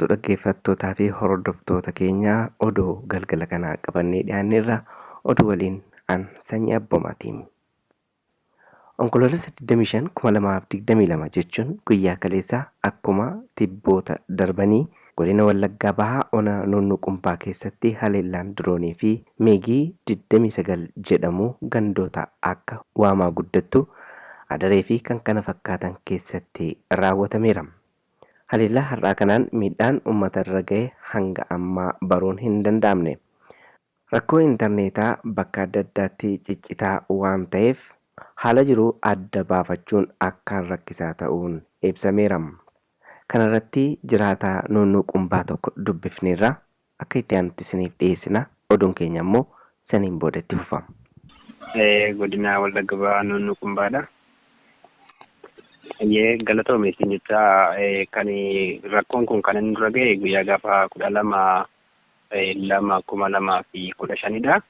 Dhaggeeffattootaa fi hordoftoota keenyaa, oduu galgala kanaa qabannee dhiyaanneerra. Oduu waliin an Sanyii Abboomatiin. Onkoloolessa 25 2022 jechuun guyyaa kaleessaa akkuma tibboota darbanii godina Wallaggaa Bahaa ona Nuunnuu keessatti haleellaan diroonii fi Meegii 29 jedhamu gandoota akka Waamaa Guddattuu, Adaree fi kan kana fakkaatan keessatti raawwatameera. Haleellaa har'aa kanaan miidhaan uummata irra gahe hanga ammaa baruun hin danda'amne. Rakkoo intarneetaa bakka adda addaatti ciccitaa waan ta'eef haala jiru adda baafachuun akkaan rakkisaa ta'uun ibsameera. Kana irratti jiraataa Nuunnuu Qumbaa tokko dubbifneerra. Akka itti aanutti isiniif dhiyeessina. Oduun keenya immoo saniin booda itti fufa. Godina Wallagga Bahaa Nuunnuu Qumbaadha. Eeyyee, galatoome isin jecha. Kan rakkoon kun kan inni dura ga'e guyyaa gaafa 12/2/2015dha.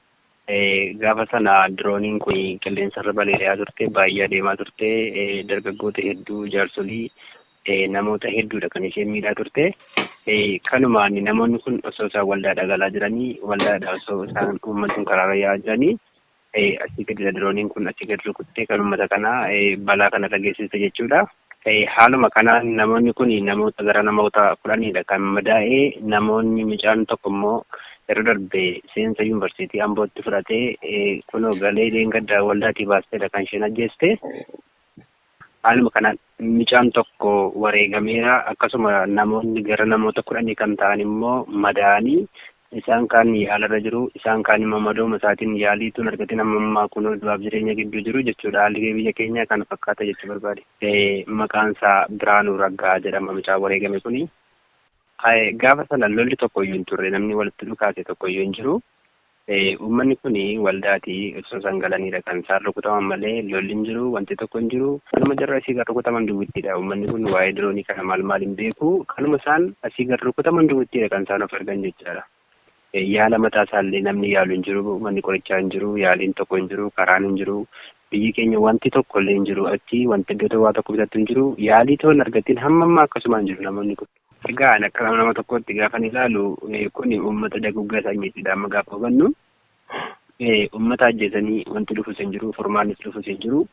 Gaafa sana dirooniin kun qilleensarra balali'aa turte, baay'ee adeemaa turte, dargaggoota hedduu, jaarsolii, namoota hedduudha kan isheen miidhaa turte. Kanumaan namoonni kun osoo isaan waldaadhaa galaa jiranii, waldaadhaa osoo isaan uummanni kun karaarra yaa'aa jiranii, asii gadi dirooniin kun asii gadi rukuttee kan uummata kanaa balaa kanarra geessiste jechuudha. Haaluma kanaan namoonni kun namoota gara namoota 10dha kan madaa'e. Namoonni mucaan tokko immoo yeroo darbe seensa yuunivarsiitii Ambootti fudhatee kunoo galee dheengaddaa waldaatii baasteedha kan isheen ajjeeste. Haaluma kanaan mucaan tokko wareegameera. Akkasuma namoonni gara namoota 10 kan ta'an immoo madaa'anii, isaan kaan yaalarra jiru, isaan kaan immoo madooma isaatiin yaaliituun argatin amma ammaa kunoo du'aaf jireenya gidduu jiru jechuudha. Haalli biyya keenyaa kana fakkaata jechuu barbaade. Maqaan isaa Biraanuu Raggaa jedhama mucaan wareegame kuni. Gaafa sana lolli tokko iyyuu hin turre, namni walitti dhukaase tokko iyyuu hin jiru. Uummanni kun waldaatii osoo isaan galaniidha kan isaan rukutaman malee lolli hin jiru, wanti tokko hin jiru. Kanuma jarra asii gad rukutaman duwwittiidha. Uummanni kun waa'ee diroonii kana maal maal hin beeku. Kanuma isaan asii gad rukutaman duwwittiidha kan isaan of argan jechaadha. Yaala mataa isaallee namni yaalu hin jiru, manni qorichaa hin jiru, yaaliin tokko hin jiru, karaan hin jiru. Biyyi keenya wanti tokko illee hin jiru. Achi wanti iddoo waa tokko bitatu hin jiru. Yaalii too hin argatin hamma ammaa akkasumaan jiru namoonni kun. Egaa akka nama tokkootti gaafa ilaalu, kun uummata daguuggaa sanyiitidha amma gaafa hubannu. Uummata ajjeesanii wanti dhufus hin jiru, furmaannis dhufus hin jiru.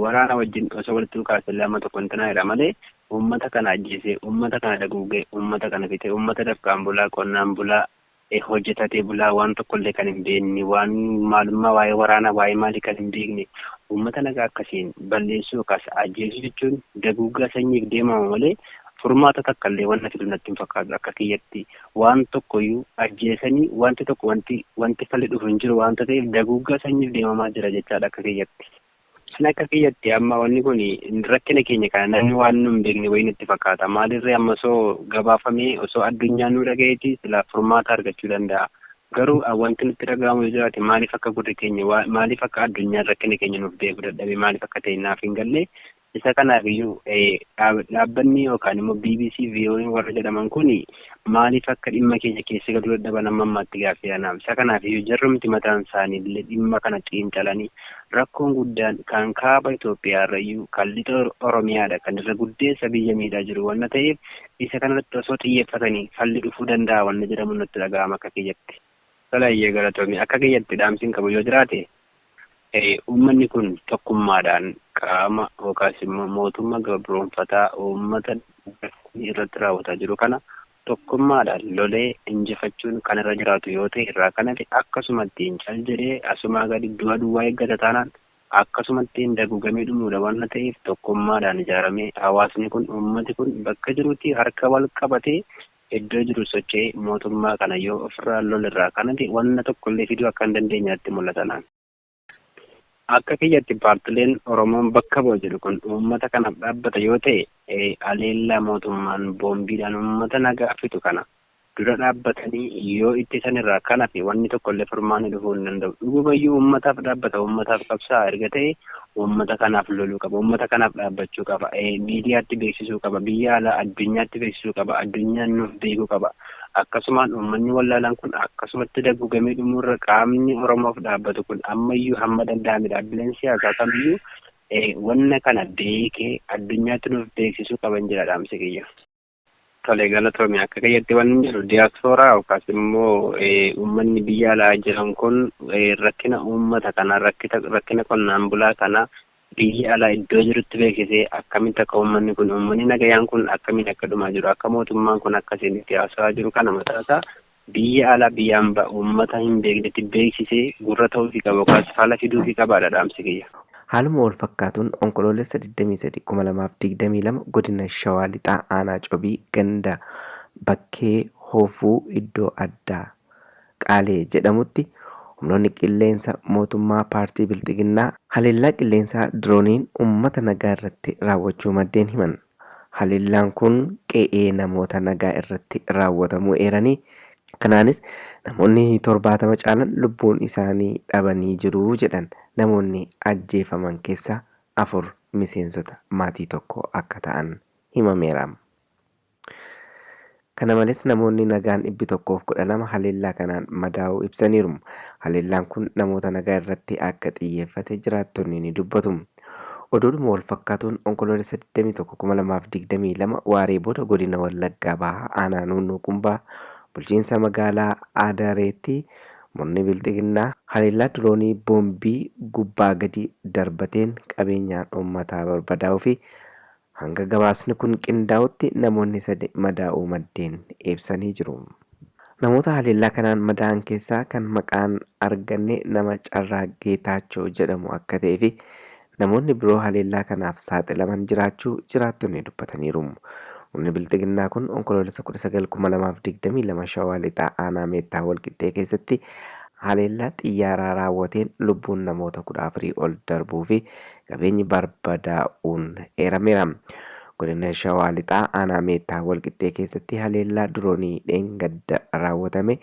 Waraana wajjin osoo walitti dhukaase lama tokko hin tanaadha malee uummata kana ajjeesee, uummata kana daguugee, uummata kana fixee, uummata dafqaan bulaa, qonnaan bulaa, hojjetatee bulaa, waan tokkollee kan hin beekne, waan maalummaa waa'ee waraanaa, waa'ee maalii kan hin beekne, uummata nagaa akkasiin balleessuu yookaas ajjeesuu jechuun daguuggaa sanyiif deemama malee furmaata takka illee wanna fidu natti hin fakkaatu. Akka kiyyatti waan tokkoyyuu ajjeesanii wanti tokko wanti falli dhufu hin jiru waanta ta'eef daguuggaa sanyiif deemamaa jira jechaadha akka kiyyatti. Kan akka kiyyatti amma wanni kun rakkina keenya kana namni waan nu hin beekne wayii natti fakkaata. Maalirree amma osoo gabaafamee, osoo addunyaan nu dhagayeeti silaa furmaata argachuu danda'a. Garuu wanti nutti dhaga'amu yoo jiraate, maaliif akka gurri keenya, maaliif akka addunyaan rakkina keenya nuuf beekuu dadhabe, maaliif akka ta'e naaf hin galle. Isa kanaaf iyyuu dhaabbanni yookaan immoo BBC, VOA warra jedhaman kun maaliif akka dhimma keenya keessa galuu dadhaban amma ammaatti gaaffii anaaf. Isa kanaaf iyyuu jarrumti mataan isaanii illee dhimma kana xiinxalanii rakkoon guddaan kan kaaba Itoophiyaa irra iyyuu kan lixa Oromiyaadha kan irra guddeessa biyya miidhaa jiru wanna ta'eef, isa kanarratti osoo xiyyeeffatanii falli dhufuu danda'a wanna jedhamu natti dhaga'ama akka kiyyatti. Tolaayyee, galatoomii. Akka kiyyatti dhaamsiin qabu yoo jiraate, uummanni kun tokkummaadhaan qaama yookaas immoo mootummaa gabroonfataa uummata irratti raawwataa jiru kana tokkummaadhaan lolee injifachuun kan irra jiraatu yoo ta'e irraa kan hafe akkasumatti cal jedhee asumaa gadi du'a duwwaa eeggata taanaan akkasumatti daguugamee dhumuudha waan ta'eef, tokkummaadhaan ijaaramee hawaasni kun, uummati kun bakka jirutti harka wal qabatee iddoo jiru socho'ee mootummaa kana yoo ofirraa lolirraa kan hafe wanna tokkollee fiduu akka hin dandeenyaatti mul'ata. Akka kiyyatti paartileen Oromoon bakka bu'a jedhu kun uummata kanaaf dhaabbata yoo ta'e, aleellaa mootummaan boombiidhaan uummata nagaa fixu kana dura dhaabbatanii yoo ittisan irraa kan hafe wanni tokkollee furmaanni dhufuu hin danda'u. Dhugumayyuu uummataaf dhaabbata, uummataaf qabsaa'a erga ta'e uummata kanaaf loluu qaba, uummata kanaaf dhaabbachuu qaba, miidiyaatti beeksisuu qaba, biyya alaa addunyaatti beeksisuu qaba, addunyaan nuuf beekuu qaba. Akkasumaan uummanni wallaalaan kun akkasumatti daguugamee dhumuurra qaamni Oromoof dhaabbatu kun ammayyuu hamma danda'ame dhaabbileen siyaasaa kamiyyuu wanna kana beekee addunyaatti nuuf beeksisuu qaban jedha dhaamsi kiyya. Tole, galatoomii. Akka kiyyatti waan hin jedhu, diyaaspooraa yookaas immoo uummanni biyya alaa jiran kun rakkina uummata kana, rakkina qonnaan bulaa kana biyya alaa iddoo jirutti beeksisee, akkamitti akka uummanni kun, uummanni nagayaan kun akkamiin akka dhumaa jiru, akka mootummaan kun akkasiin itti haasa'aa jiru kana mataasaa biyya alaa biyya hambaa uummata hin beeknetti beeksisee gurra ta'uufii qaba yookaas fala fiduufii qabaadha dhaamsi kiyya. Haaluma wal fakkaatuun Onkoloolessa 23,2022 godina Shawaa Lixaa Aanaa Cobii ganda Bakkee Hoofuu iddoo addaa Qaalee jedhamutti humnoonni qilleensa mootummaa paartii Bilxiginnaa haleellaa qilleensaa dirooniin uummata nagaa irratti raawwachuu maddeen himan. Haleellaan kun qe'ee namoota nagaa irratti raawwatamuu eeranii, kanaanis namoonni 70 caalan lubbuun isaanii dhabanii jiru jedhan. Namoonni ajjeefaman keessaa 4 miseensota maatii tokkoo akka ta'an himameera. Kana malees namoonni nagaan 112 haleellaa kanaan madaa'uu ibsaniiru. Haleellaan kun namoota nagaa irratti akka xiyyeeffate jiraattonni ni dubbatu. Oduudhuma wal fakkaatuun Onkoloolessa 21,2022 waaree booda godina Wallaggaa Bahaa Aanaa Nuunnuu Qumbaa bulchiinsa magaalaa Adareetti murni Bilxiginnaa haleellaa diroonii boombii gubbaa gadi darbateen qabeenyaan uummataa barbadaa'uu fi hanga gabaasni kun qindaa'utti namoonni sadi madaa'uu maddeen ibsanii jiru. Namoota haleellaa kanaan madaa'an keessaa kan maqaan arganne nama Carraa Geetaachoo jedhamu akka ta'ee fi namoonni biroo haleellaa kanaaf saaxilaman jiraachuu jiraattonni dubbataniiru. Murni Bilxiginnaa kun Onkoloolessa 19,2022 Shawaa Lixaa Aanaa Meettaa Walqixxee keessatti haleellaa xiyyaaraa raawwateen lubbuun namoota 14 ol darbuu fi qabeenyi barbadaa'uun eerameera. Godina Shawaa Lixaa Aanaa Meettaa Walqixxee keessatti haleellaa diroonii dheengadda raawwatame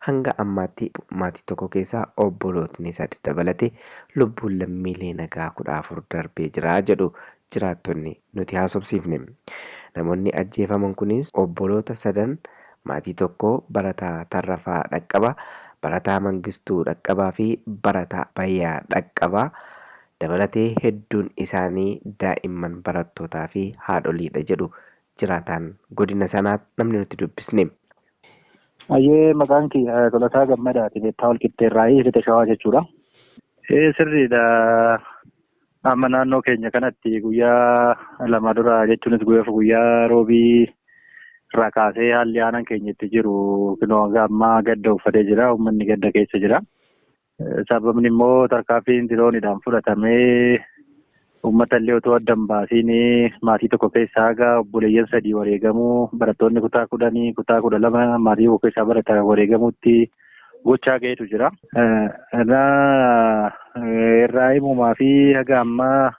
hanga ammaatti maatii tokko keessaa obbolootni sadi dabalatee lubbuun lammiilee nagaa 14 darbee jira jedhu jiraattonni nuti haasofsiifne. Namoonni ajjeefaman kunis obboloota sadan maatii tokkoo Barataa Tarrafaa Dhaqqabaa, Barataa Mangistuu Dhaqqabaa fi Barataa Bayyaa Dhaqqabaa dabalatee hedduun isaanii daa'imman barattootaa fi haadholiidha jedhu jiraataan godina sanaa namni nuti dubbisne. Ayyee, maqaan kiyya Tolasaa Gammadaati. Meettaa Walqixxeerraayii, Lixa Shawaa jechuudha. Ee, sirriidha. Amma naannoo keenya kanatti guyyaa 2 dura, jechuunis guyyaa roobii irraa kaasee haalli aanaan keenya itti jiru kunoo hanga ammaa gadda uffatee jira. Uummanni gadda keessa jira. Sababni immoo tarkaanfiin dirooniidhaan fudhatamee uummata illee otoo adda hin baasiin maatii tokko keessaa haga obboleeyyan sadii wareegamuu, barattoonni kutaa 10, kutaa 12 maatii tokko keessaa baratan wareegamuutti gochaa ga'etu jira. Irraa himumaa fi haga ammaa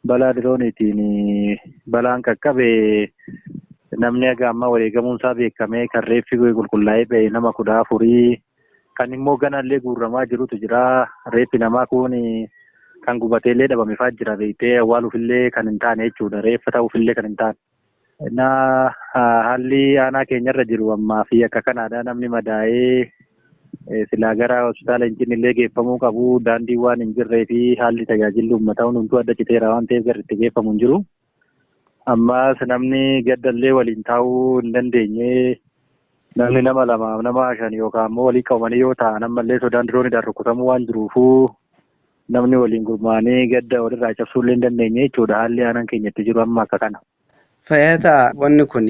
balaa dirooniitiin balaan qaqqabe, namni haga ammaa wareegamuun isaa beekamee kan reeffi qulqullaa'ee ba'e nama 14, kan immoo ganallee guurramaa jirutu jira. Reeffi namaa kun kan gubateellee dhabame fa'aa jira, beektee, awwaaluufillee kan hin taane jechuudha. Reeffa ta'uufillee kan hin taane. Na haalli aanaa keenyarra jiru ammaa fi akka kanaadha. Namni madaa'ee silaa gara hospitaala Hincinnillee geeffamuu qabu, daandii waan hin jirree fi haalli tajaajilli uummataa hundumtuu adda citeera waan ta'eef garri itti geeffamu hin jiru. Ammas namni gaddallee waliin taa'uu hin dandeenye. Namni nama lama, nama shan yookaan immoo walii qabamanii yoo ta'an, ammallee sodaan dirooniidhaan rukutamuu waan jiruufuu namni waliin gurmaa'anii gadda walirraa cabsuu illee hin dandeenye jechuudha. Haalli aanaan keenya itti jiru amma akka kana. Fayyataa, wanni kun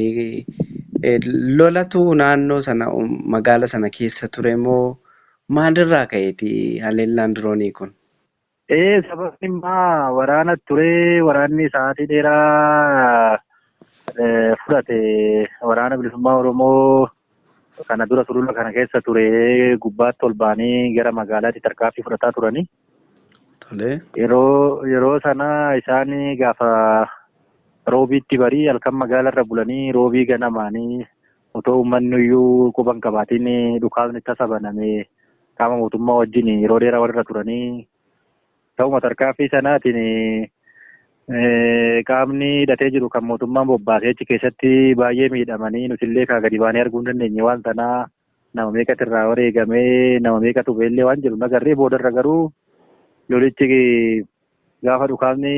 lolatu naannoo sana, magaala sana keessa ture moo maalirraa ka'eeti haleellaan diroonii kun? Ee, sababni immoo waraana ture. Waraanni sa'aatii dheeraa fudhate, waraana bilisummaa Oromoo kana dura sulula kana keessa ture gubbaatti ol ba'anii gara magaalaatti tarkaanfii fudhataa turani. Yeroo sana isaan gaafa roobiitti barii halkan magaalarra bulanii, roobii ganamaanii otoo uummanni iyyuu quba hin qabaatiin dhukaasni tasa baname. Qaama mootummaa wajjin yeroo dheeraa walirra turanii, ta'uma tarkaanfii sanaatiin qaamni hidhatee jiru kan mootummaan bobbaasee achi keessatti baay'ee miidhamanii, nutillee kaa gadi baanee arguu hin dandeenye waan sanaa. Nama meeqatu irraa wareegamee, nama meeqatu beellee waan jiru nagarree. Boodarra garuu lolichi gaafa dhukaasni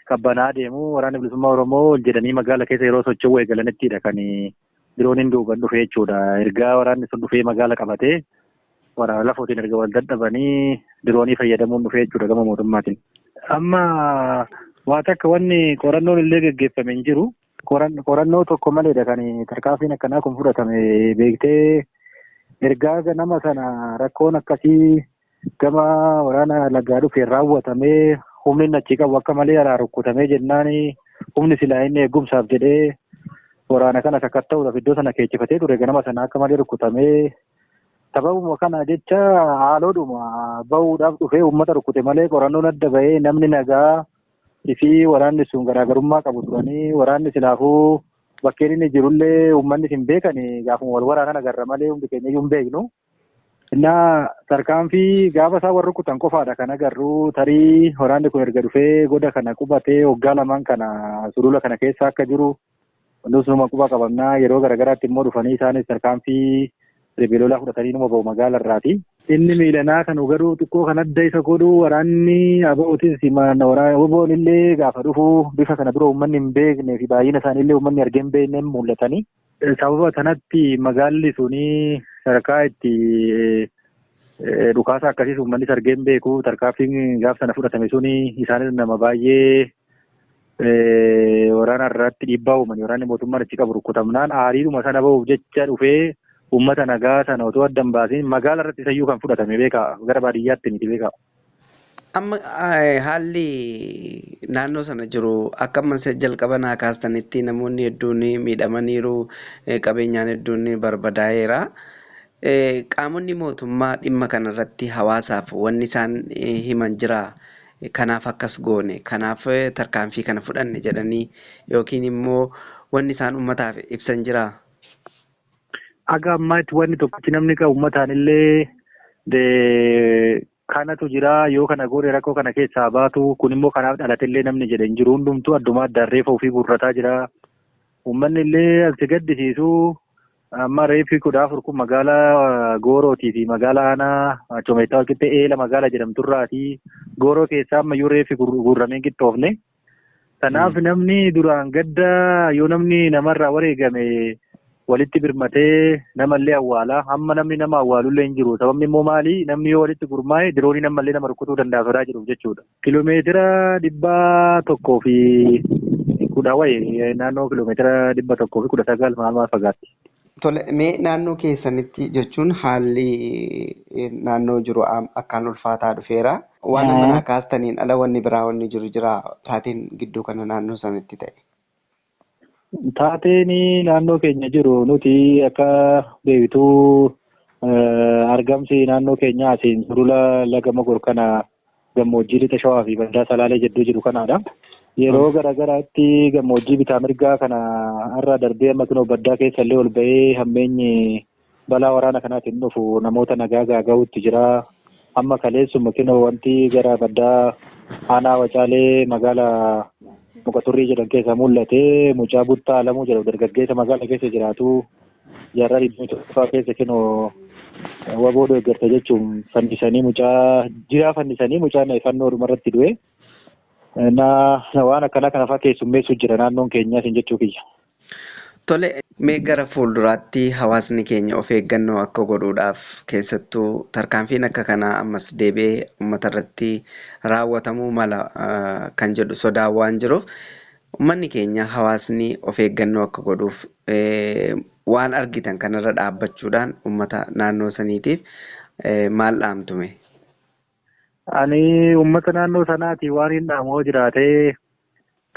qabbanaa deemu, waraanni bilisummaa Oromoo ol jedhanii magaala keessa yeroo socho'uu eegalanittidha kan Dirooniin duuban dhufe jechuudha. Ergaa waraanni sun dhufee magaala qabatee waraana lafootiin erga wal dadhabanii diroonii fayyadamuun dhufe jechuudha gama mootummaatiin. Amma waa takka wanni qorannoon illee geggeeffame hin jiru. Qorannoo tokko maleedha kan tarkaanfiin akkanaa kun fudhatame beektee ergaa nama sana rakkoon akkasii gama waraana lagaa dhufeen raawwatamee humni inni achi qabu akka malee alaa rukkutamee jennaan humni silaa inni eegumsaaf jedhee waraana kana sakatta'uudhaaf iddoo sana keechifatee ture ganama sana akka malee rukkutamee sababuma kana jecha haaloodhuma bahuudhaaf dhufee uummata rukkute malee qorannoon adda bahee namni nagaa fi waraanni sun garaagarummaa qabu turanii waraanni silaafuu bakkeen inni jirullee uummanni hin beekan gaafuma wal waraanan agarra malee hundi keenya iyyuu hin beeknu. Innaa tarkaanfii gaafa isaan wal rukutan qofaadha kan agarru tarii waraanni kun erga dhufee goda kana qubatee waggaa lamaan kana sulula kana keessa akka jiru nus numa quba qabannaa yeroo garaagaraatti immoo dhufanii isaanis tarkaanfii ribeelolaa fudhatanii numa ba'u magaala irraati. Inni miilanaa kan garuu xiqqoo kan adda isa godhu waraanni aba'ootis waboon illee gaafa dhufu bifa kana dura uummanni hin beekne fi baay'ina isaanii illee uummanni argee hin beekne mul'atanii. Sababa sanatti magaalli suni sadarkaa itti dhukaasa akkasiis uummannis argee hin beeku tarkaanfiin gaafa sana fudhatame suni isaanis nama baay'ee waraana irratti dhiibbaa uumanii waraanni mootummaan achi qabu rukkutamnaan aariidhuma sana bahuuf jecha dhufee uummata nagaa sana otoo adda hin baasiin magaala irratti isayyuu kan fudhatame beekaa gara baadiyyaatti miti beekaa. Amma haalli naannoo sana jiru akka amma jalqaba naa kaastanitti namoonni hedduun miidhamaniiru qabeenyaan hedduun barbadaa'eera. Qaamonni mootummaa dhimma kanarratti hawaasaaf wanni isaan himan jira. Kanaaf akkas goone kanaaf tarkaanfii kana fudhanne jedhanii yookiin immoo wanni isaan uummataaf ibsan jira. Aga ammaatti wanni tokkichi namni qabu uummataan illee kanatu jira yoo kana goone rakkoo kana keessaa baatu kun immoo kanaaf dhalate illee namni jedhe hin jiru hundumtuu addumaa addaan reefa ofii guurrataa jira. Uummanni illee as gaddisiisu amma reeffi 14 kun magaalaa Goorootii fi magaalaa aanaa Comeettaa walqixxee Eela magaalaa jedhamturraati. Gooroo keessaa ammayyuu reeffi guurramee hin qixxoofne. Kanaaf namni duraan gadda yoo namni namarraa wareegame walitti birmatee namallee awwaala. Hamma namni nama awwaalullee hin jiru. Sababni immoo maali? Namni yoo walitti gurmaa'e diroonii namallee nama rukkutuu danda'a sodaa jedhuuf jechuudha. Kiiloomeetira 110 wayi naannoo kiiloomeetira 119 maal maal fagaatti. Tole mee naannoo keessanitti jechuun haalli naannoo jiru akkaan ulfaataa dhufeera. Waan amma naa kaastaniin ala wanni biraa wanni jiru jira taateen gidduu kana naannoo sanatti ta'e. Taateen naannoo keenya jiru nuti akka beektuu argamsi naannoo keenya asiin sulula laga Mogor kana gammoojjii lixa Shawaa fi Baddaa Salaalee jidduu jiru kanaadha. Yeroo garaagaraatti gammoojjii bitaa mirgaa kana irra darbee amma kunoo baddaa keessa illee ol ba'ee hammeenyi balaa waraana kanaatiin dhufu namoota nagaa gaaga'uutti jira. Amma kaleessuma kunoo wanti gara baddaa aanaa Wacaalee magaalaa Muqaturrii jedhan keessa mul'ate mucaa Buttaa Alamuu jedhamu dargaggeessa magaala keessa jiraatu jaarraa 27 keessa kunoo waboo deeggarta jechuun fannisanii mucaa jiraa fannisanii mucaan fannoo irratti du'e. Na waan akkanaa kana fa'aa keessummeessu jira naannoon keenyaas hin jechuu kiyya. Tole mee gara fuulduraatti hawaasni keenya of eeggannoo akka godhuudhaaf keessattuu tarkaanfiin akka kanaa ammas deebi'ee uummata irratti raawwatamuu mala kan jedhu sodaan waan jiruuf uummanni keenya hawaasni of eeggannoo akka godhuuf waan argitan kanarra dhaabbachuudhaan uummata naannoo saniitiif maal dhaamtume? Ani uummata naannoo sanaati waan hin dhaamu jiraatee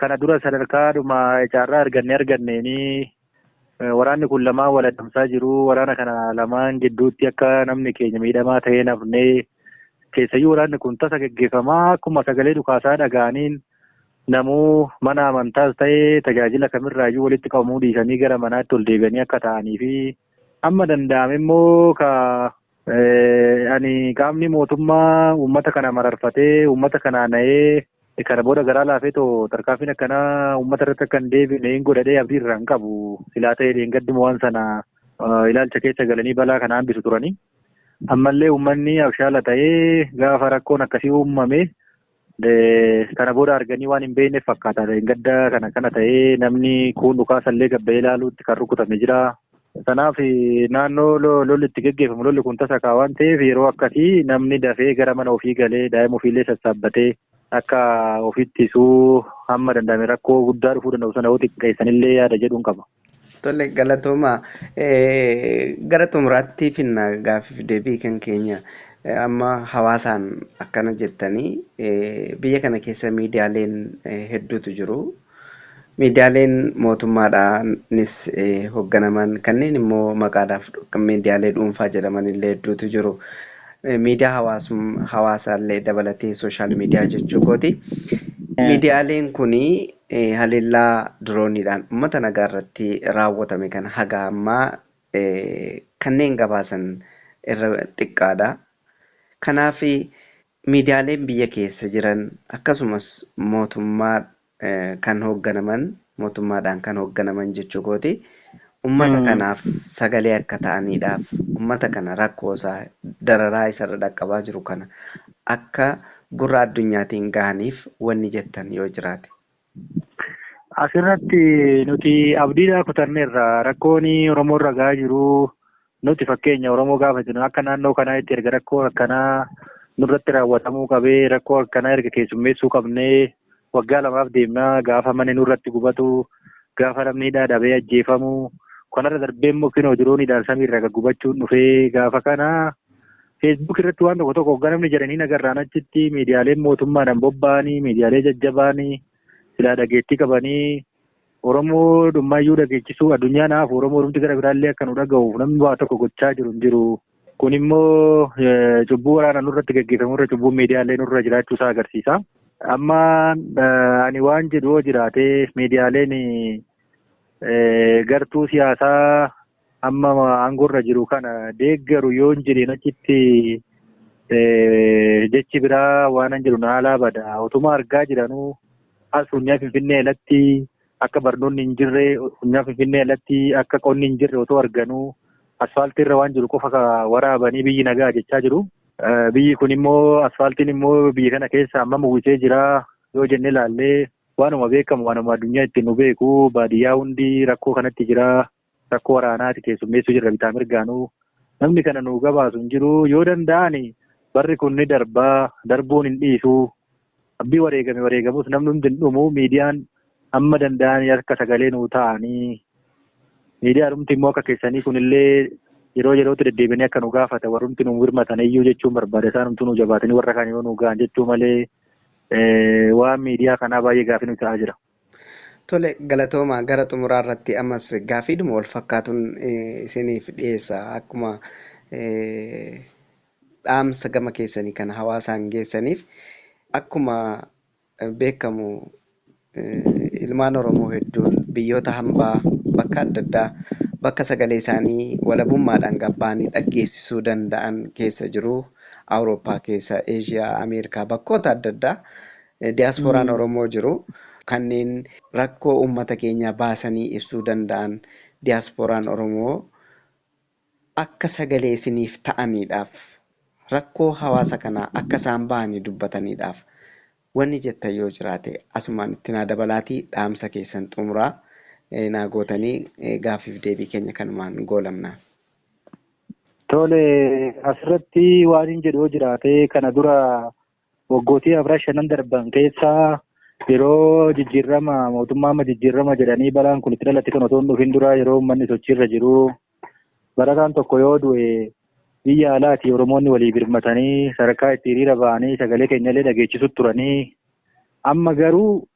kana dura sadarkaadhuma carraa arganneeni waraanni kun lamaan wal adamsaa jiru. Waraana kana lamaan gidduutti akka namni keenya miidhamaa ta'ee nafnee keessayyuu waraanni kun tasa geggeeffamaa akkuma sagalee dhukaasaa dhaga'aniin namuu mana amantaas ta'ee tajaajila kamirraayyuu walitti qabamuu dhiisanii gara manaatti ol deebi'anii akka ta'anii fi amma danda'ame immoo ka ani qaamni mootummaa uummata kana mararfatee uummata kana na'ee kana booda garaa laafee too tarkaanfiin akkanaa uummata irratti akka hin deebine hin godhadhee abdii irraa hin qabu. Silaa ta'ee dheengadduma waan sana ilaalcha keessa galanii balaa kana hambisu turanii. Ammallee uummanni abshaala ta'ee gaafa rakkoon akkasii uumame kana booda arganii waan hin beekneef fakkaata. Dheengadda kana kana ta'ee namni kun dhukaasallee gabba'ee ilaaluutti kan rukutame jira. Kanaaf naannoo lolli itti geggeeffamu lolli kun tasa kaa waan ta'eef yeroo akkasii namni dafee gara mana ofii galee daa'ima ofiillee sassaabbatee akka ofitti isuu hamma danda'ame rakkoo guddaa dhufuu danda'u sana yoo xiqqeessanillee yaada jedhuun qaba. Tole, galatooma. Gara xumuraatti finna gaaffiif deebii kan keenya. Amma hawaasaan akkana jettanii, biyya kana keessa miidiyaaleen hedduutu jiru. Miidiyaaleen mootummaadhaanis hoogganaman, kanneen immoo maqaadhaaf miidiyaalee dhuunfaa jedhaman illee hedduutu jiru. Miidiyaa hawaasaallee dabalatee, sooshaal miidiyaa jechuu kooti. Miidiyaaleen kuni haleellaa dirooniidhaan uummata nagaa irratti raawwatame kana haga ammaa kanneen gabaasan irra xiqqaadha. Kanaaf miidiyaaleen biyya keessa jiran akkasumas mootummaa kan hoogganaman, mootummaadhaan kan hoogganaman jechuu kooti. Uummata kanaaf sagalee akka ta'aniidhaaf, uummata kana rakkoo isaa, dararaa isarra dhaqqabaa jiru kana akka gurra addunyaatiin gahaniif wanni jettan yoo jiraate. Asirratti nuti abdiidhaa kutanneerra. Rakkoon Oromoo irra gahaa jiru, nuti fakkeenya Oromoo gaafa jennu, akka naannoo kanaa itti erga rakkoo akkanaa nurratti raawwatamuu qabee, rakkoo akkanaa erga keessummeessuu qabnee waggaa 2f deemnaa, gaafa manni nurratti gubatu, gaafa namni hidhaa dhabee ajjeefamu, kanarra darbee immoo kinoo dirooniidhaan samiirra guggubachuun dhufee, gaafa kana Facebook irratti waan tokko tokko hoggaa namni jedhanii nagarraan achitti miidiyaaleen mootummaadhaan bobba'anii, miidiyaalee jajjabaanii silaa dhageettii qabanii Oromoo dhummayyuu dhageechisuu, addunyaa naaf Oromoo dhumti gara biraallee akka nu dhaga'uuf namni waa tokko gochaa jiru hin jiru. Kun immoo cubbuu waraana nurratti gaggeeffamu irra cubbuun miidiyaalee nurra jiraachuu isaa agarsiisa. Amma ani waan jedhu yoo jiraate, miidiyaaleen gartuu siyaasaa amma aangoorra jiru kana deeggaru yoo hin jedheen achitti jechi biraa waan hin jedhu naalaa bada. Otuma argaa jiranuu as funyaa Finfinnee alatti akka barnoonni hin jirre, funyaa Finfinnee alatti akka qonni hin jirre otoo arganuu, asfaaltii irra waan jiru qofa waraabanii biyyi nagaa jechaa jiru. Biyyi kun immoo, asfaaltiin immoo biyya kana keessa hammam uwwisee jira yoo jennee ilaallee, waanuma beekamu, waanuma addunyaa ittiin nu beeku, baadiyyaa hundi rakkoo kanatti jira. Rakkoo waraanaati keessummeessuu jirra bitaa mirgaanuu. Namni kana nu gabaasu hin jiru. Yoo danda'ani barri kun ni darbaa, darbuun hin dhiisu. Abbii wareegame wareegamus namni hundi hin dhumu. Miidiyaan hamma danda'anii akka sagalee nuu ta'anii, miidiyaa dhumti immoo akka keessanii kunillee yeroo yerootti deddeebianii akka nu gaafata warrumti nu birmatan iyyuu jechuun barbaada. Isaan humtuu nu jabaatanii warra kaan yoo nu ga'an jechuu malee waan miidiyaa kanaa baay'ee gaafii nu ta'aa jira. Tole, galatooma. Gara xumuraa irratti ammas gaafiidhuma wal fakkaatuun isiniif dhiyeessa. Akkuma dhaamsa gama keessanii kan hawaasaan geessaniif, akkuma beekamu ilmaan Oromoo hedduun biyyoota hambaa bakka adda addaa, bakka sagalee isaanii walabummaadhaan gabbaanii dhaggeessisuu danda'an keessa jiru. Awurooppaa keessa, Eeshiyaa, Ameerikaa, bakkoota adda addaa diyaaspooraan Oromoo jiru. Kanneen rakkoo uummata keenyaa baasanii ibsuu danda'an, diyaaspooraan Oromoo akka sagalee isiniif ta'aniidhaaf, rakkoo hawaasa kanaa akka isaan bahanii dubbataniidhaaf wanni jettan yoo jiraate asumaan itti naa dabalaatii dhaamsa keessan xumuraa naa gootanii gaaffiif deebii keenya kanumaan goolamna. Tole, asirratti waan hin jedhu yoo jiraate, kana dura waggootii afran shanan darban keessaa, yeroo jijjiirama mootummaa amma jijjiirama jedhanii balaan kun itti dhalate kan otoo hin dhufin dura, yeroo uummanni sochiirra jiru, barataan tokko yoo du'e biyya alaati Oromoonni walii birmatanii sadarkaa itti hiriira ba'anii sagalee keenyallee dhageessisu turanii. Amma garuu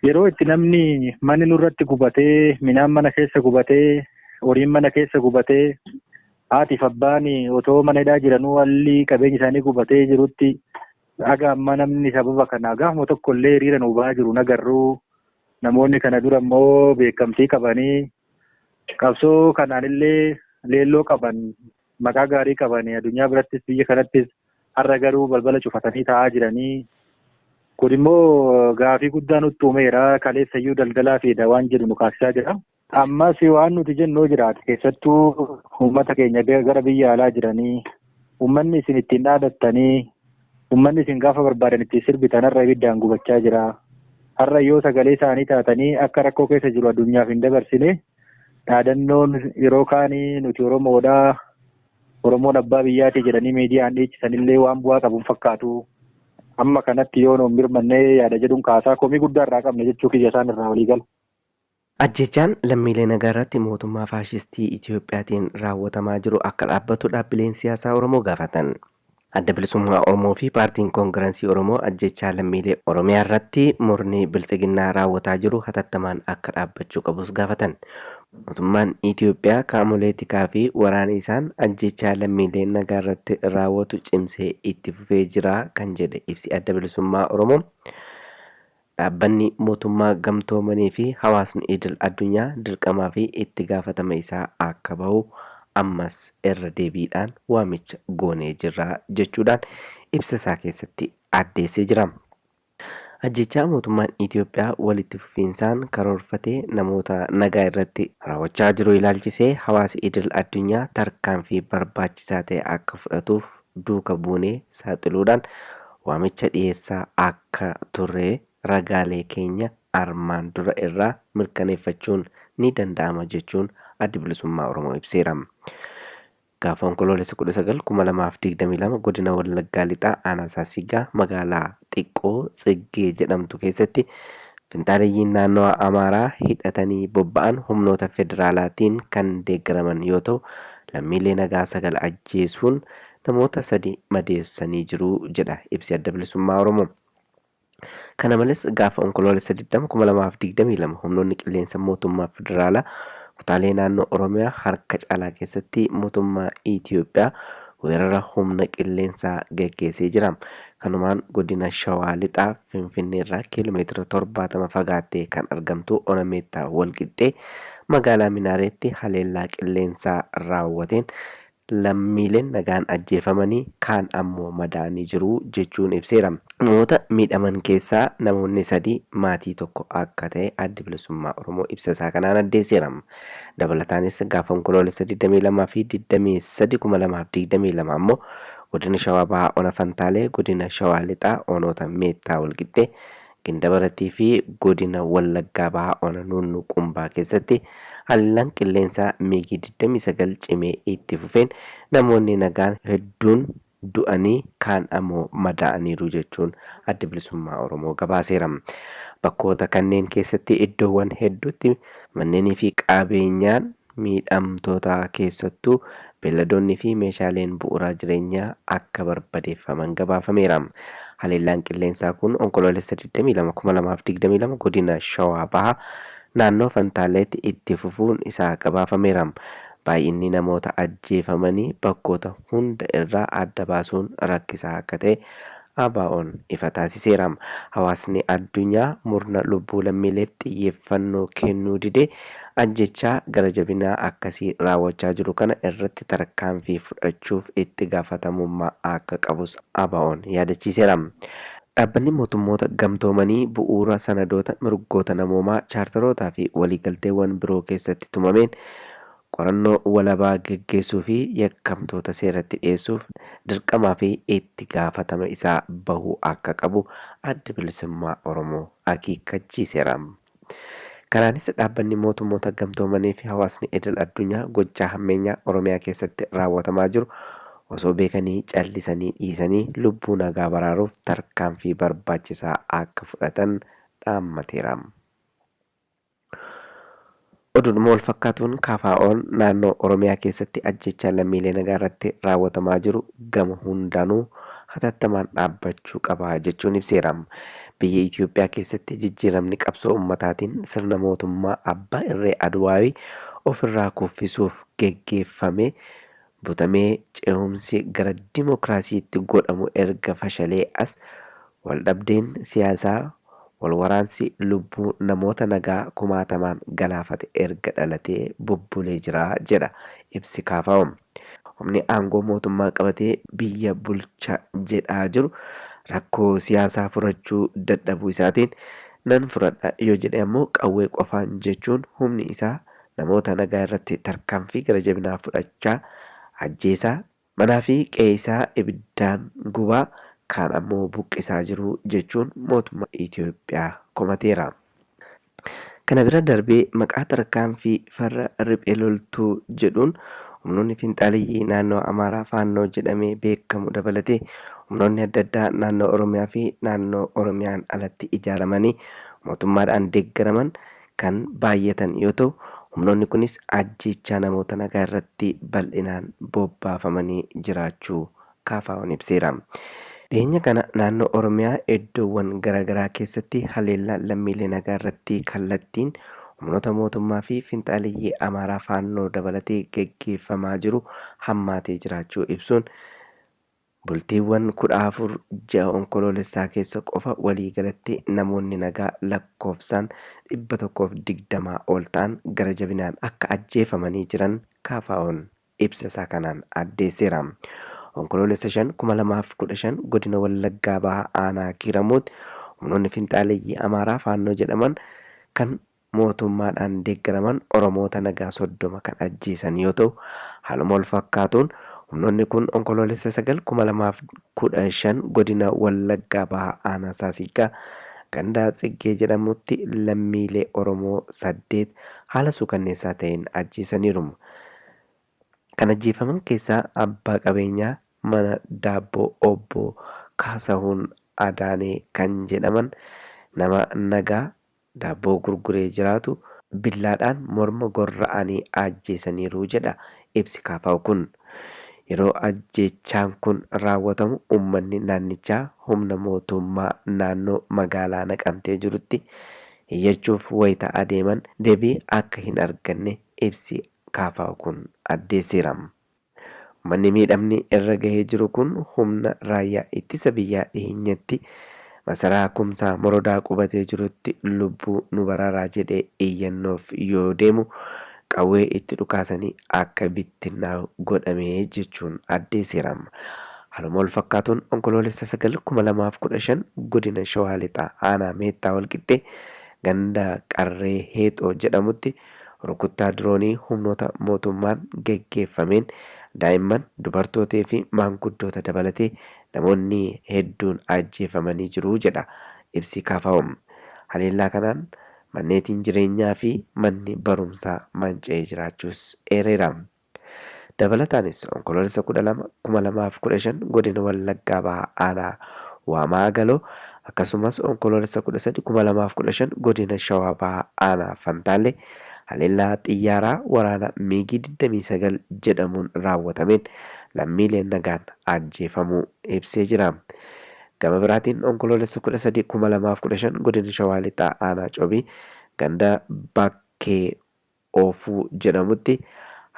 yeroo itti namni manni nurratti gubatee, midhaan mana keessa gubatee, horiin mana keessa gubatee, haatiif abbaan otoo mana hidhaa jiranuu haalli qabeenyi isaanii gubatee jirutti, haga amma namni sababa kana gaafuma tokko illee hiriira nu ba'aa jiru nagarruu. Namoonni kana dura immoo beekamtii qabanii, qabsoo kanaan illee leelloo qaban, maqaa gaarii qaban addunyaa birattis biyya kanattis, har'a garuu balbala cufatanii taa'aa jiranii. Kun immoo gaafii guddaa nutti uumeera. Kaleessayyuu daldalaa fiida waan jedhu nu kaasisaa jira. Ammas waan nuti jennu jiraate, keessattuu uummata keenya gara biyya alaa jiranii, uummanni isin ittiin dhaadattanii, uummanni isin gaafa barbaadan ittiin sirbitan har'a ibiddaan gubachaa jira. Har'a yoo sagalee isaanii taatanii akka rakkoo keessa jiru addunyaaf hin dabarsine, Dhaadannoon yeroo kaanii nuti Oromoodhaa, Oromoon abbaa biyyaati jedhanii miidiyaan dhiichisanillee waan bu'aa qabu hin fakkaatu. Amma kanatti yoo nuun birmannee yaada jedhuun kaasaa komii guddaa irraa qabna jechuu kiyya isaan irraa walii gala. Ajjeechaan lammiilee nagaa irratti mootummaa faashistii Itiyoophiyaatiin raawwatamaa jiru akka dhaabbatu dhaabbileen siyaasaa Oromoo gaafatan. Adda Bilisummaa Oromoo fi Paartiin Koongiransii Oromoo ajjeechaa lammiilee Oromiyaa irratti murni Biltsiginnaa raawwataa jiru hatattamaan akka dhaabbachuu qabus gaafatan. Mootummaan Itiyoophiyaa qaamolee tikaa fi waraana isaan ajjeechaa lammiilee nagaa irratti raawwatu cimsee itti fufee jira kan jedhe ibsi Adda Bilisummaa Oromoo, Dhaabbanni Mootummaa Gamtoomanii fi hawaasni idil addunyaa dirqamaa fi itti gaafatama isaa akka bahu ammas irra deebiidhaan waamicha goonee jirra jechuudhaan ibsa isaa keessatti addeessee jira. Ajjeechaa mootummaan Itiyoophiyaa walitti fufiinsaan karoorfatee namoota nagaa irratti raawwachaa jiru ilaalchisee hawaasi idil addunyaa tarkaanfii barbaachisaa ta'e akka fudhatuuf duuka buunee saaxiluudhaan waamicha dhiyeessaa akka turre ragaalee keenya armaan dura irraa mirkaneeffachuun ni danda'ama jechuun Addi Bilisummaa Oromoo ibseera. Gaafa Onkoloolessa 19, 2022 Godina Wallaggaa Lixaa Aanaa Saassiggaa magaalaa xiqqoo Tsiggee jedhamtu keessatti finxaaleyyiin naannawa Amaaraa hidhatanii bobba'an humnoota federaalaatiin kan deeggaraman yoo ta'u lammiilee nagaa 9 ajjeesuun namoota 3 madeessanii jiru jedha ibsi Adda Bilisummaa Oromoo. Kana malees gaafa Onkoloolessa 20, 2022 humnoonni qilleensa mootummaa federaalaa kutaalee naannoo Oromiyaa harka caalaa keessatti mootummaa Itiyoophiyaa weerara humna qilleensaa geggeessee jira. Kanumaan godina Shawaa Lixaa Finfinneerraa kiiloomeetira 70 fagaattee kan argamtu Ona Meettaa Walqixxee magaalaa Minaareetti haleellaa qilleensaa raawwateen lammiileen nagaan ajjeefamanii kaan ammoo madaa'anii jiru jechuun ibseera. Namoota miidhaman keessaa namoonni 3 maatii tokko akka ta'e Addi Bilisummaa Oromoo ibsa isaa kanaan addeesseera. Dabalataanis gaafa Onkoloolessa 22 fi 23, 2022 ammoo Godina Shawaa Bahaa Ona Fantaalee, Godina Shawaa Lixaa Onoota Meettaa Walqixxee, Gindabaratii fi Godina Wallaggaa Bahaa Ona Nuunnuu Qumbaa keessatti haleellaan qilleensaa Miigii 29 cimee itti fufeen namoonni nagaan hedduun du'anii kaan ammoo madaa'aniiru jechuun Addi Bilisummaa Oromoo gabaaseera. Bakkoota kanneen keessatti iddoowwan hedduutti manneenii fi qabeenyaan miidhamtootaa keessattuu beelladoonni fi meeshaaleen bu'uuraa jireenyaa akka barbadeeffaman gabaafameera. Haleellaan qilleensaa kun Onkoloolessa 22, 2022 godina Shawaa Bahaa naannoo Fantaalleetti itti fufuun isaa gabaafameera. Baay'inni namoota ajjeefamanii bakkoota hunda irraa adda baasuun rakkisaa akka ta'e ABOn ifa taasiseera. Hawaasni addunyaa murna lubbuu lammiileef xiyyeeffannoo kennuu didee ajjeechaa gara jabinaa akkasii raawwachaa jiru kana irratti tarkaanfii fudhachuuf itti gaafatamummaa akka qabus ABOn yaadachiiseera. Dhaabbanni Mootummoota Gamtoomanii bu'uura sanadoota mirgoota namoomaa, chaartarootaa fi waliigalteewwan biroo keessatti tumameen qorannoo walabaa geggeessuu fi yakkamtoota seeratti dhiyeessuuf dirqamaa fi itti gaafatama isaa bahuu akka qabu Addi Bilisummaa Oromoo akeekkachiiseera. Kanaanis Dhaabbanni Mootummoota Gamtoomanii fi hawaasni idil addunyaa gochaa hammeenyaa Oromiyaa keessatti raawwatamaa jiru osoo beekanii callisanii dhiisanii lubbuu nagaa baraaruuf tarkaanfii barbaachisaa akka fudhatan dhaammateera. Oduudhuma walfakkaatuun KFOn naannoo Oromiyaa keessatti ajjeechaan lammiilee nagaa irratti raawwatamaa jiru gama hundaanuu hatattamaan dhaabbachuu qaba jechuun ibseera. Biyya Itiyoophiyaa keessatti jijjiiramni qabsoo ummataatiin sirna mootummaa abbaa irree Adwaawi ofirraa kuffisuuf geggeeffame butamee cehumsi gara dimokiraasiitti godhamu erga fashalee as waldhabdeen siyaasaa, walwaraansi lubbuu namoota nagaa kumaatamaan galaafate erga dhalatee bubbulee jira jedha ibsi kfo. Humni aangoo mootummaa qabatee biyya bulcha jedhaa jiru rakkoo siyaasaa furachuu dadhabuu isaatiin nan furadha yoo jedhe ammoo qawwee qofaan jechuun humni isaa namoota nagaa irratti tarkaanfii gara jabinaa fudhachaa, ajjeesaa, manaa fi qe'ee isaa ibiddaan gubaa, kaan ammoo buqqisaa jiru jechuun mootummaa Itoophiyaa komateera. Kana bira darbee maqaa tarkaanfii farra riphee loltuu jedhuun humnoonni finxaaleyyii naannoo Amaaraa Faannoo jedhamee beekamu dabalatee humnoonni adda addaa naannoo Oromiyaa fi naannoo Oromiyaan alatti ijaaramanii mootummaadhaan deeggaraman kan baay'atan yoo ta'u, humnoonni kunis ajjeechaa namoota nagaa irratti bal'inaan bobbaafamanii jiraachuu KFO'n ibseera. Dhiyeenya kana naannoo Oromiyaa iddoowwan garaagaraa keessatti haleellaa lammiilee nagaa irratti kallattiin humnoota mootummaa fi finxaaleyyii Amaaraa Faannoo dabalatee geggeeffamaa jiru hammaatee jiraachuu ibsuun, bultiiwwan 14 ji'a Onkoloolessaa keessa qofa waliigalatti namoonni nagaa lakkoofsaan 120 ol ta'an gara jabinaan akka ajjeefamanii jiran KFO'n ibsa isaa kanaan addeesseera. Onkoloolessa 5, 2015 godina Wallaggaa Bahaa aanaa Kiiramuutti humnoonni finxaaleyyii Amaaraa Faannoo jedhaman kan mootummaadhaan deeggaraman Oromoota nagaa 30 kan ajjeesan yoo ta'u, haaluma wal fakkaatuun humnoonni kun Onkoloolessa 9, 2015 godina Wallaggaa Bahaa aanaa Saasiggaa ganda Tsiggee jedhamutti lammiilee Oromoo 8 haala suukanneessaa ta'een ajjeesaniiru. Kan ajjeefaman keessaa abbaa qabeenyaa mana daabboo Obbo Kaasahuun Adaanee kan jedhaman nama nagaa daabboo gurguree jiraatu billaadhaan morma gorra'anii ajjeesaniiru jedha ibsi KFO kun. Yeroo ajjeechaan kun raawwatamu uummanni naannichaa humna mootummaa naannoo magaalaa Naqamtee jirutti iyyachuuf wayita adeeman deebii akka hin arganne ibsi KFO kun addeesseera. Uummanni miidhamni irra gahee jiru kun humna raayyaa ittisa biyyaa dhiyeenyatti masaraa Kumsaa Morodaa qubatee jirutti lubbuu nu baraaraa jedhee iyyannoof yoo deemu qawwee itti dhukaasanii akka bittinnaa'u godhame jechuun addeesseera. Haaluma wal fakkaatuun Onkoloolessa 9, 2015 godina Shawaa Lixaa aanaa Meettaa Walqixxee ganda Qarree Heexoo jedhamutti rukuttaa diroonii humnoota mootummaan geggeeffameen daa'imman, dubartootee fi maanguddoota dabalatee namoonni hedduun ajjeefamanii jiru jedha ibsi KFO. Haleellaa kanaan manneetiin jireenyaa fi manni barumsaa manca'ee jiraachuus eereera. Dabalataanis Onkoloolessa 12, 2015 godina Wallaggaa Bahaa aanaa Waamaa Agaloo akkasumas Onkoloolessa 13, 2015 godina Shawaa Bahaa aanaa Fantaallee haleellaa xiyyaaraa waraana Miigii 29 jedhamuun raawwatameen lammiileen nagaan ajjeefamuu ibsee jira. Gama biraatiin Onkoloolessa 13, 2015 godina Shawaa Lixaa aanaa Cobii ganda Bakkee Oofuu jedhamutti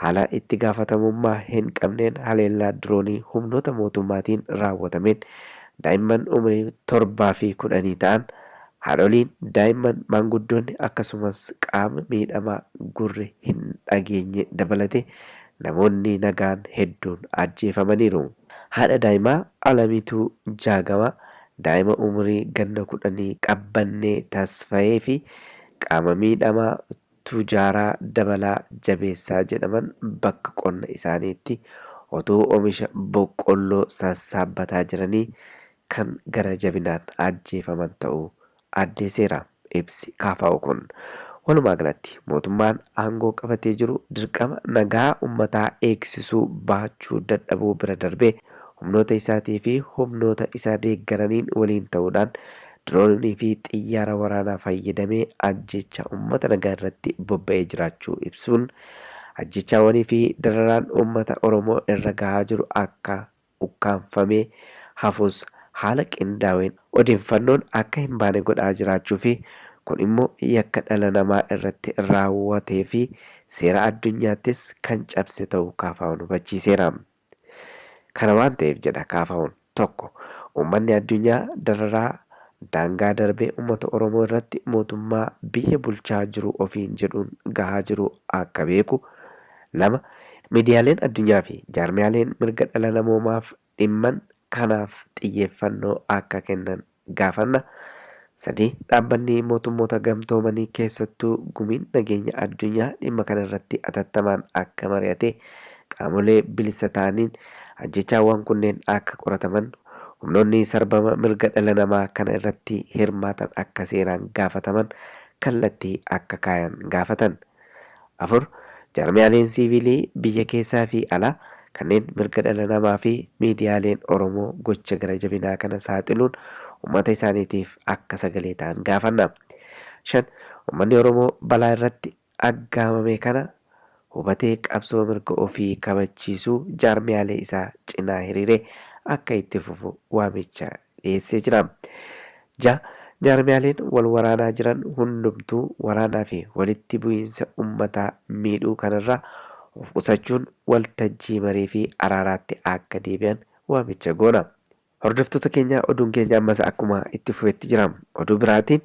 haala itti gaafatamummaa hin qabneen haleellaa diroonii humnoota mootummaatiin raawwatameen daa'imman umrii 7 fi 10 ta'an, haadholiin, daa'imman, maanguddoonni akkasumas qaama miidhamaa gurri hin dhageenye dabalatee namoonni nagaan hedduun ajjeefamaniiru. Haadha daa'imaa Alamituu Jaagamaa, daa'ima umurii ganna kudhanii Qabbannee Tasfayee fi qaama miidhamaa Tuujaaraa Dabalaa Jabeessaa jedhaman bakka qonna isaaniitti otuu omisha boqqolloo sassaabbataa jiranii kan gara jabinaan ajjeefaman ta'uu addeesseera ibsi KFO kun. Walumaa galatti mootummaan aangoo qabatee jiru dirqama nagaa ummataa eegsisuu bahachuu dadhabuu bira darbee humnoota isaatii fi humnoota isa deeggaraniin waliin ta'uudhaan diroonii fi xiyyaara waraanaa fayyadamee ajjeechaa uummata nagaa irratti bobba'ee jiraachuu ibsuun, ajjeechaawwanii fi dararaan uummata Oromoo irra gahaa jiru akka ukkaamfamee hafus haala qindaaween odeeffannoon akka hin baane godhaa jiraachuu fi kun immoo yakka dhala namaa irratti raawwatee fi seera addunyaattis kan cabse ta'uu KFOn hubachiiseera. Kana waan ta'eef jedha KFOn, 1. Uummanni addunyaa dararaa daangaa darbe uummata Oromoo irratti mootummaa biyya bulchaa jiru ofiin jedhuun gahaa jiru akka beeku. 2. Miidiyaaleen addunyaa fi jaarmiyaaleen mirga dhala namoomaaf dhimman kanaaf xiyyeeffannoo akka kennan gaafanna. 3. Dhaabbanni Mootummoota Gamtoomanii keessattuu Gumiin Nageenya Addunyaa dhimma kana irratti atattamaan akka mari'atee qaamolee bilisa ta'aniin ajjeechaawwan kunneen akka qorataman, humnoonni sarbama mirga dhala namaa kana irratti hirmaatan akka seeraan gaafataman kallattii akka kaayan gaafatan. 4. Jaarmiyaaleen siivilii biyya keessaa fi alaa kanneen mirga dhala namaa fi miidiyaaleen Oromoo gocha gara jabinaa kana saaxiluun uummata isaaniitiif akka sagalee ta'an gaafanna. 5. Uummanni Oromoo balaa irratti aggaamame kana hubatee qabsoo mirga ofii kabachiisuu jaarmiyaalee isaa cinaa hiriiree akka itti fufu waamicha dhiyeessee jira. 6. Jaarmiyaaleen wal waraanaa jiran hundumtuu waraanaa fi walitti bu'iinsa uummataa miidhuu kanarraa of qusachuun waltajjii marii fi araaraatti akka deebi'an waamicha goona. Hordoftoota keenya, oduun keenya ammas akkuma itti fufetti jira. Oduu biraatiin,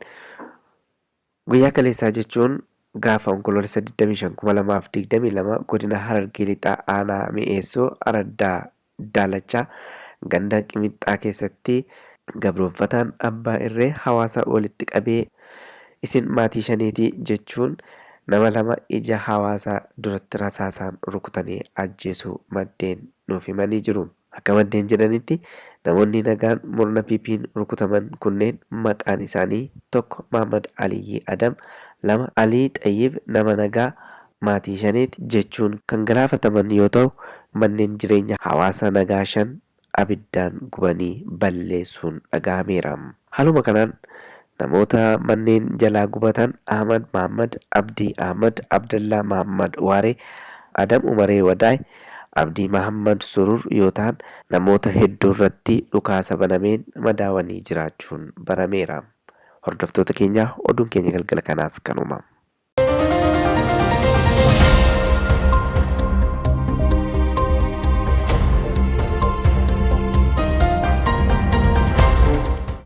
guyyaa kaleessaa jechuun gaafa Onkoloolessa 25, 2022 godina Harargee Lixaa, aanaa Mi'eessoo, araddaa Daalachaa, ganda Qimixxaa keessatti gabroonfataan abbaa irree hawaasa walitti qabee isin maatii shaneetii jechuun nama lama ija hawaasaa duratti rasaasaan rukutanii ajjeesuu maddeen nuuf himanii jiru. Akka maddeen jedhanitti, namoonni nagaan murna PP'n rukutaman kunneen maqaan isaanii: 1 Mahmad Aliyyii Adam, 2 Alii Xayyib nama nagaa maatii shaneeti jechuun kan galaafataman yoo ta'u, manneen jireenya hawaasa nagaa shan abiddaan gubanii balleessuun dhaga'ameera. Haaluma kanaan namoota manneen jalaa gubatan Ahmad Mahammad, Abdii Ahmad, Abdallaa Mahammad Waaree, Adam Umaree Wadaay, Abdii Mahammad Surur yoo ta'an, namoota hedduu irratti dhukaasa banameen madaawanii jiraachuun barameera. Hordoftoota keenya, oduun keenya galgala kanaas kanuma.